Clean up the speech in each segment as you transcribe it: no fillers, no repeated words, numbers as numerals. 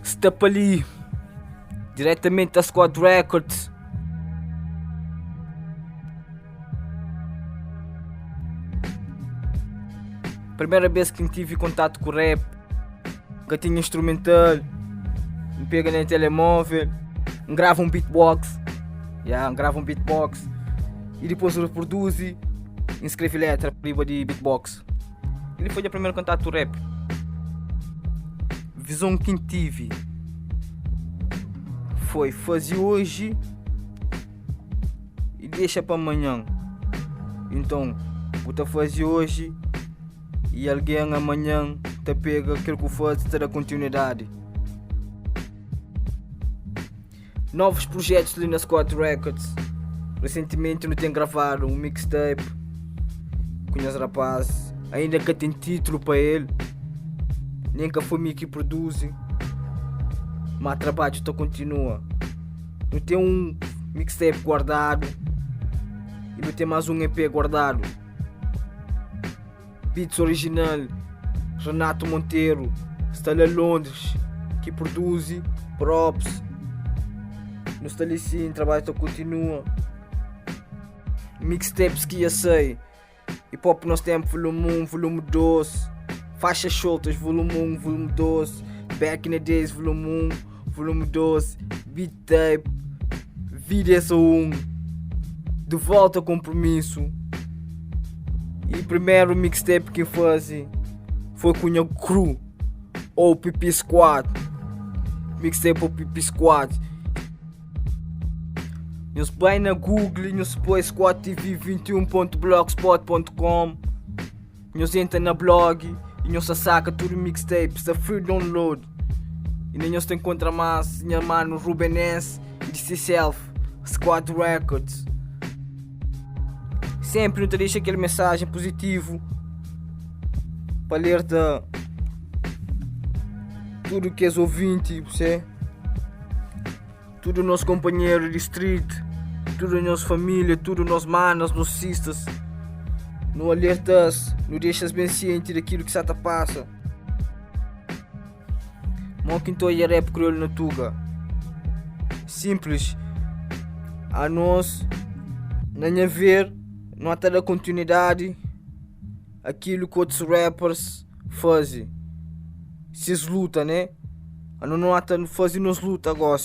Sta pa li, diretamente da Squad Records. Primeira vez que tive contato com rap, que tinha instrumental, me pega no telemóvel, grava um beatbox, yeah, grava um beatbox e depois reproduz e escreve letra riba de beatbox. Ele foi o primeiro contato rap. Visão que tive foi fazer hoje e deixa para amanhã. Então, o que fazer hoje e alguém amanhã te pega aquilo que faz e te dá continuidade. Novos projetos ali na Squad Records. Recentemente não tenho gravado um mixtape com os rapazes. Ainda que tem título para ele. Nem que foi mim que produz. Mas o trabalho só continua. Não tem um mixtape guardado. E não tem mais um EP guardado. Beats original. Renato Monteiro. Está lá em Londres. Que produz. Props. Não está ali sim, o trabalho só continua. Mixtapes que ia sair. Hip Hop Nós Tempo, volume 1, volume 2. Faixas soltas, volume 1, volume 2. Back in the Days, volume 1, volume 2. Beat Tape. Vida é só 1. De volta ao compromisso. E primeiro mixtape que faz foi com o Crew ou PP Squad. Mixtape ou PP Squad. Nós vai na Google, nós põe Squad TV 21.blogspot.com. Nós entra na blog e nós saca tudo mixtape, está free download. E nem nós te encontra mais, minha mano Ruben S e DC Self, Squad Records. Sempre não te deixa aquele mensagem positivo para alerta tudo que és ouvinte, você tudo nosso companheiro de street, tudo nossa família, tudo nós manos, nossos sisters. Não alertas, não deixas bem ciente daquilo que está passa. Mó que então rap crioulo na Tuga. Simples. A nós, na minha ver, não há da continuidade aquilo que outros rappers fazem. Se luta, né? A não há fazer nos luta agora.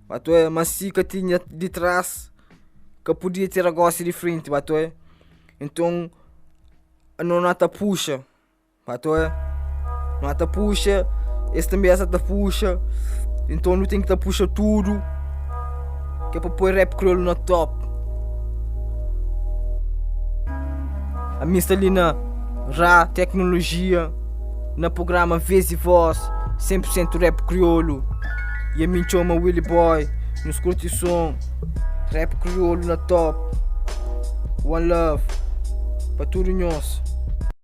Bato é, mas se que tinha de trás que podia ter agora de frente, bato é. Então a não nata puxa, bato é. Não ata puxa, esse também essa tá puxa. Então não tem que tá puxa tudo. Que é para pôr rap crioulo no top. A minha está ali na Ra Tecnologia, na programa Vez e Voz, 100% rap crioulo. E a mim chama Willy Boy, nos curte som, rap crioulo na top. One love, para tudo nós.